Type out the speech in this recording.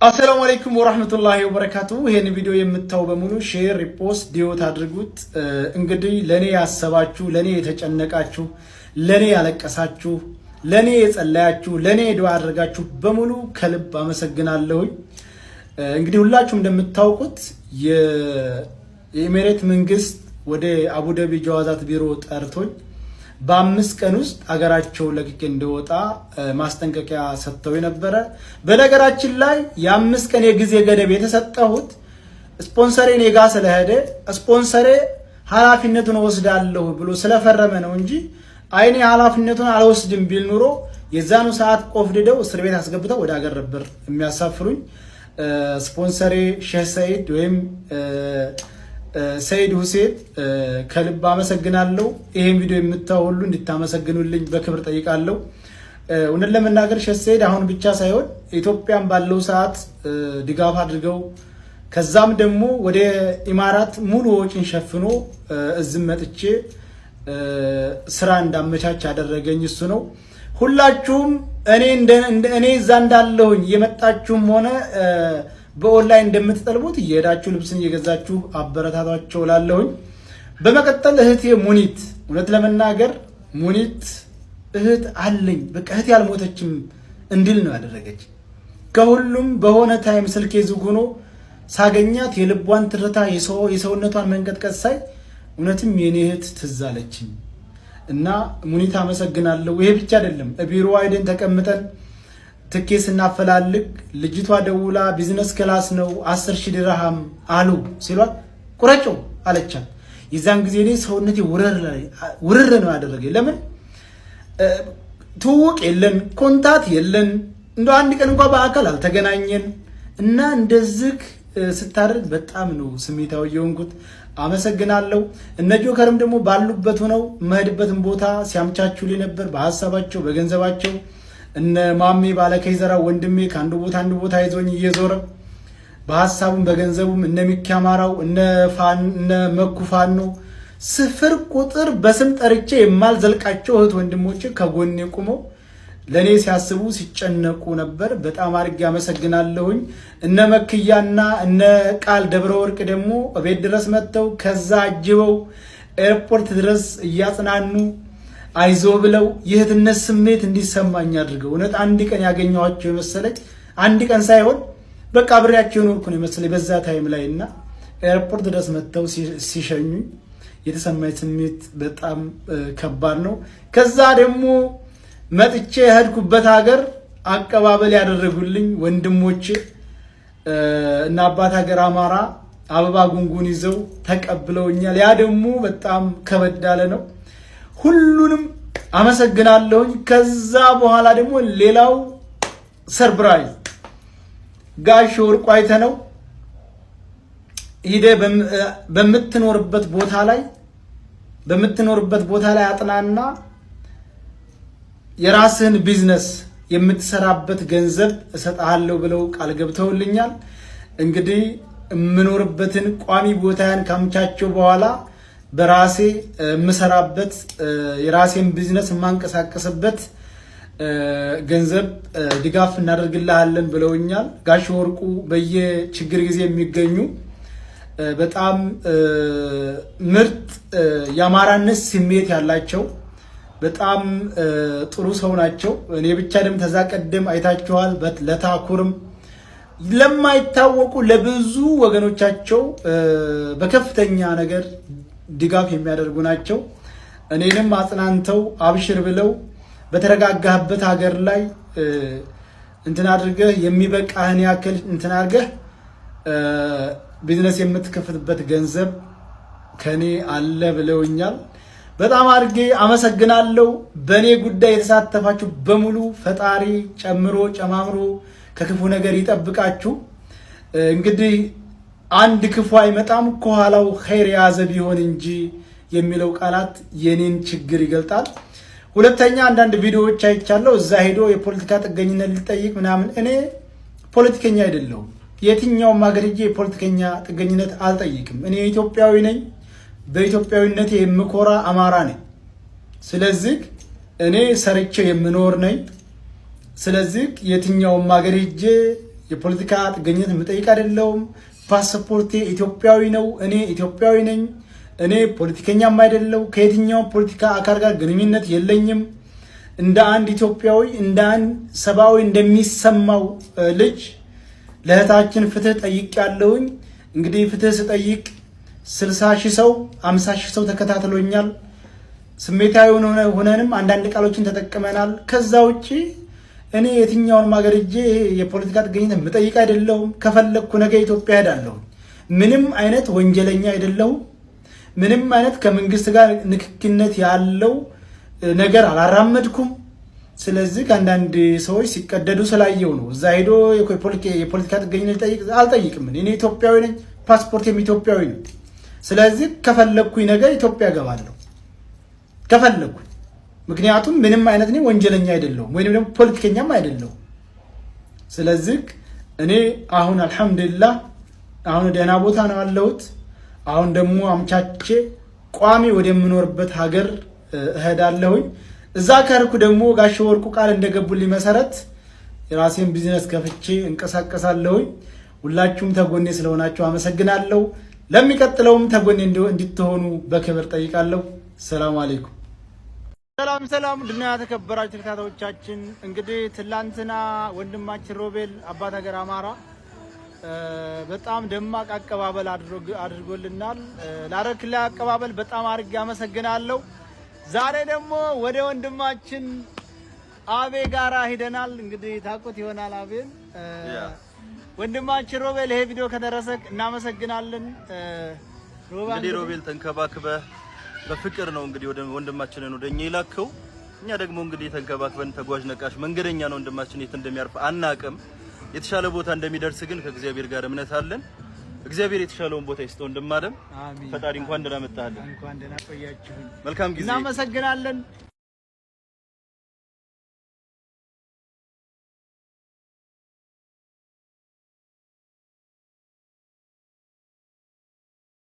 السلام عليكم ورحمة الله وبركاته። ይሄን ቪዲዮ የምታዩ በሙሉ share፣ repost፣ duet አድርጉት። እንግዲህ ለኔ ያሰባችሁ፣ ለኔ የተጨነቃችሁ፣ ለኔ ያለቀሳችሁ፣ ለኔ የጸለያችሁ፣ ለኔ ዱዓ አድርጋችሁ በሙሉ ከልብ አመሰግናለሁኝ። እንግዲህ ሁላችሁም እንደምታውቁት የኤሜሬት መንግስት ወደ አቡዳቢ ጀዋዛት ቢሮ ጠርቶኝ በ5 ቀን ውስጥ አገራቸው ለቅቄ እንደወጣ ማስጠንቀቂያ ሰጥተው የነበረ። በነገራችን ላይ የ5 ቀን የጊዜ ገደብ የተሰጠሁት ስፖንሰሬ እኔ ጋ ስለሄደ ስፖንሰሬ ኃላፊነቱን ወስዳለሁ ብሎ ስለፈረመ ነው እንጂ አይኔ ኃላፊነቱን አልወስድም ቢል ኑሮ የዛኑ ሰዓት ቆፍድደው እስር ቤት አስገብተው ወደ ሀገር ነበር የሚያሳፍሩኝ። ስፖንሰሬ ሼህ ሰኢድ ወይም ሰይድ ሁሴን ከልብ አመሰግናለሁ። ይሄን ቪዲዮ የምታዩ ሁሉ እንድታመሰግኑልኝ በክብር ጠይቃለሁ። እውነት ለመናገር ሼህ ሰይድ አሁን ብቻ ሳይሆን ኢትዮጵያን ባለው ሰዓት ድጋፍ አድርገው ከዛም ደግሞ ወደ ኢማራት ሙሉ ወጪን ሸፍኖ እዝም መጥቼ ስራ እንዳመቻች ያደረገኝ እሱ ነው። ሁላችሁም እኔ እዛ እንዳለሁኝ እየመጣችሁም ሆነ በኦንላይን እንደምትጠልቡት እየሄዳችሁ ልብስን እየገዛችሁ አበረታቷቸው ላለሁኝ። በመቀጠል እህቴ ሙኒት፣ እውነት ለመናገር ሙኒት እህት አለኝ፣ በቃ እህቴ አልሞተችም እንድል ነው ያደረገች። ከሁሉም በሆነ time ስልኬ ዝግ ሆኖ ሳገኛት የልቧን ትርታ የሰውነቷን መንቀጥቀጥ ሳይ እውነትም የኔ እህት ትዝ አለችኝ እና ሙኒት አመሰግናለሁ። ይሄ ብቻ አይደለም፣ ቢሮ አይደን ተቀምጠን ትኬት ስናፈላልግ ልጅቷ ደውላ business class ነው 10,000 ድርሃም አሉ ሲሏት ቁረጨው አለቻት። የዛን ጊዜ እኔ ሰውነቴ ውርር ነው ያደረገኝ። ለምን ትውውቅ የለን፣ contact የለን፣ እንደ አንድ ቀን እንኳ በአካል አልተገናኘን እና እንደዚህ ስታደርግ በጣም ነው ስሜታዊ የሆንኩት። አመሰግናለሁ። እነ ጆከርም ደግሞ ባሉበት ሆነው የምሄድበትን ቦታ ሲያመቻቹልኝ ነበር፣ በሀሳባቸው በገንዘባቸው። እነ ማሜ ባለከይዘራ ወንድሜ ከአንዱ ቦታ አንዱ ቦታ ይዞኝ እየዞረ በሀሳቡም በገንዘቡም፣ እነ ሚኪ አማራው፣ እነ መኩ ፋኖ፣ ስፍር ቁጥር በስም ጠርቼ የማልዘልቃቸው እህት ወንድሞቼ ከጎኔ ቁመው ለእኔ ሲያስቡ ሲጨነቁ ነበር። በጣም አድርጌ አመሰግናለሁኝ። እነ መክያና እነ ቃል ደብረ ወርቅ ደግሞ እቤት ድረስ መጥተው ከዛ አጅበው ኤርፖርት ድረስ እያጽናኑ አይዞ ብለው የእህትነት ስሜት እንዲሰማኝ አድርገው፣ እውነት አንድ ቀን ያገኘኋቸው የመሰለኝ፣ አንድ ቀን ሳይሆን በቃ አብሬያቸው የኖርኩ ነው የመሰለኝ በዛ time ላይ እና ኤርፖርት ድረስ መጥተው ሲሸኙኝ የተሰማኝ ስሜት በጣም ከባድ ነው። ከዛ ደግሞ መጥቼ የሄድኩበት ሀገር አቀባበል ያደረጉልኝ ወንድሞቼ እና አባት ሀገር አማራ አበባ ጉንጉን ይዘው ተቀብለውኛል። ያ ደግሞ በጣም ከበድ ያለ ነው። ሁሉንም አመሰግናለሁኝ። ከዛ በኋላ ደግሞ ሌላው surprise ጋሽ ወርቁ አይተነው ሂደህ በምትኖርበት ቦታ ላይ አጥናና የራስህን ቢዝነስ የምትሰራበት ገንዘብ እሰጥሃለሁ ብለው ቃል ገብተውልኛል። እንግዲህ የምኖርበትን ቋሚ ቦታያን ካመቻቸው በኋላ በራሴ የምሰራበት የራሴን ቢዝነስ የማንቀሳቀስበት ገንዘብ ድጋፍ እናደርግልሃለን ብለውኛል። ጋሽ ወርቁ በየችግር ጊዜ የሚገኙ በጣም ምርጥ የአማራነት ስሜት ያላቸው በጣም ጥሩ ሰው ናቸው። እኔ ብቻ ደም ተዛ ቀደም አይታችኋል። ለታኩርም ለማይታወቁ ለብዙ ወገኖቻቸው በከፍተኛ ነገር ድጋፍ የሚያደርጉ ናቸው። እኔንም አጽናንተው አብሽር ብለው በተረጋጋህበት ሀገር ላይ እንትን አድርገህ የሚበቃህን ያክል እንትን አድርገህ ቢዝነስ የምትከፍትበት ገንዘብ ከኔ አለ ብለውኛል። በጣም አድርጌ አመሰግናለሁ። በእኔ ጉዳይ የተሳተፋችሁ በሙሉ ፈጣሪ ጨምሮ ጨማምሮ ከክፉ ነገር ይጠብቃችሁ። እንግዲህ አንድ ክፉ አይመጣም ከኋላው ኸይር የያዘ ቢሆን እንጂ የሚለው ቃላት የኔን ችግር ይገልጣል። ሁለተኛ አንዳንድ ቪዲዮዎች አይቻለሁ። እዛ ሄዶ የፖለቲካ ጥገኝነት ሊጠይቅ ምናምን። እኔ ፖለቲከኛ አይደለሁም። የትኛውም ሀገር ሄጄ የፖለቲከኛ ጥገኝነት አልጠይቅም። እኔ ኢትዮጵያዊ ነኝ። በኢትዮጵያዊነቴ የምኮራ አማራ ነኝ። ስለዚህ እኔ ሰርቼ የምኖር ነኝ። ስለዚህ የትኛውም ሀገር ሄጄ የፖለቲካ ጥገኝነት የምጠይቅ አይደለሁም። ፓስፖርቴ ኢትዮጵያዊ ነው። እኔ ኢትዮጵያዊ ነኝ። እኔ ፖለቲከኛም አይደለሁ። ከየትኛው ፖለቲካ አካል ጋር ግንኙነት የለኝም። እንደ አንድ ኢትዮጵያዊ፣ እንደ አንድ ሰብአዊ እንደሚሰማው ልጅ ለእህታችን ፍትህ ጠይቄያለሁኝ። እንግዲህ ፍትህ ስጠይቅ 60,000 ሰው፣ 50,000 ሰው ተከታትሎኛል። ስሜታዊ ሆነንም አንዳንድ ቃሎችን ተጠቅመናል። ከዛ ውጭ እኔ የትኛውንም ሀገር ሄጄ የፖለቲካ ጥገኝነት የምጠይቅ አይደለሁም። ከፈለግኩ ነገ ኢትዮጵያ እሄዳለሁ። ምንም አይነት ወንጀለኛ አይደለሁም። ምንም አይነት ከመንግስት ጋር ንክኪነት ያለው ነገር አላራመድኩም። ስለዚህ ከአንዳንድ ሰዎች ሲቀደዱ ስላየው ነው። እዛ ሄዶ የፖለቲካ ጥገኝነት አልጠይቅም። እኔ ኢትዮጵያዊ ነኝ፣ ፓስፖርቴም ኢትዮጵያዊ ነው። ስለዚህ ከፈለግኩኝ ነገ ኢትዮጵያ እገባለሁ ከፈለግኩኝ። ምክንያቱም ምንም አይነት እኔ ወንጀለኛ አይደለሁም ወይም ደግሞ ፖለቲከኛም አይደለሁም። ስለዚህ እኔ አሁን አልሐምዱሊላህ አሁን ደህና ቦታ ነው ያለሁት። አሁን ደግሞ አምቻቼ ቋሚ ወደምኖርበት ሀገር እሄዳለሁኝ። እዛ ከርኩ ደግሞ ጋሽ ወርቁ ቃል እንደገቡልኝ መሰረት የራሴን ቢዝነስ ከፍቼ እንቀሳቀሳለሁኝ። ሁላችሁም ተጎኔ ስለሆናችሁ አመሰግናለሁ። ለሚቀጥለውም ተጎኔ እንድትሆኑ በክብር ጠይቃለሁ። ሰላም አለይኩም። ሰላም ሰላም፣ ድና የተከበራችሁ ተከታታዮቻችን፣ እንግዲህ ትላንትና ወንድማችን ሮቤል አባት ሀገር አማራ በጣም ደማቅ አቀባበል አድርጎልናል። ላረክላ አቀባበል በጣም አድርጌ አመሰግናለሁ። ዛሬ ደግሞ ወደ ወንድማችን አቤ ጋራ ሂደናል። እንግዲህ ታውቁት ይሆናል አቤን። ወንድማችን ሮቤል ይሄ ቪዲዮ ከደረሰ እናመሰግናለን። እንግዲህ ሮቤል ተንከባክበህ በፍቅር ነው እንግዲህ ወደ ወንድማችንን ወደ እኛ የላከው። እኛ ደግሞ እንግዲህ ተንከባክበን ተጓዥ ነቃሽ መንገደኛ ነው ወንድማችን፣ የት እንደሚያርፍ አናቅም። የተሻለ ቦታ እንደሚደርስ ግን ከእግዚአብሔር ጋር እምነት አለን። እግዚአብሔር የተሻለውን ቦታ ይስጠው። ወንድማለም ፈጣሪ እንኳን ደህና መጣህልን። እንኳን ደህና ቆያችሁኝ። መልካም ጊዜ። እናመሰግናለን።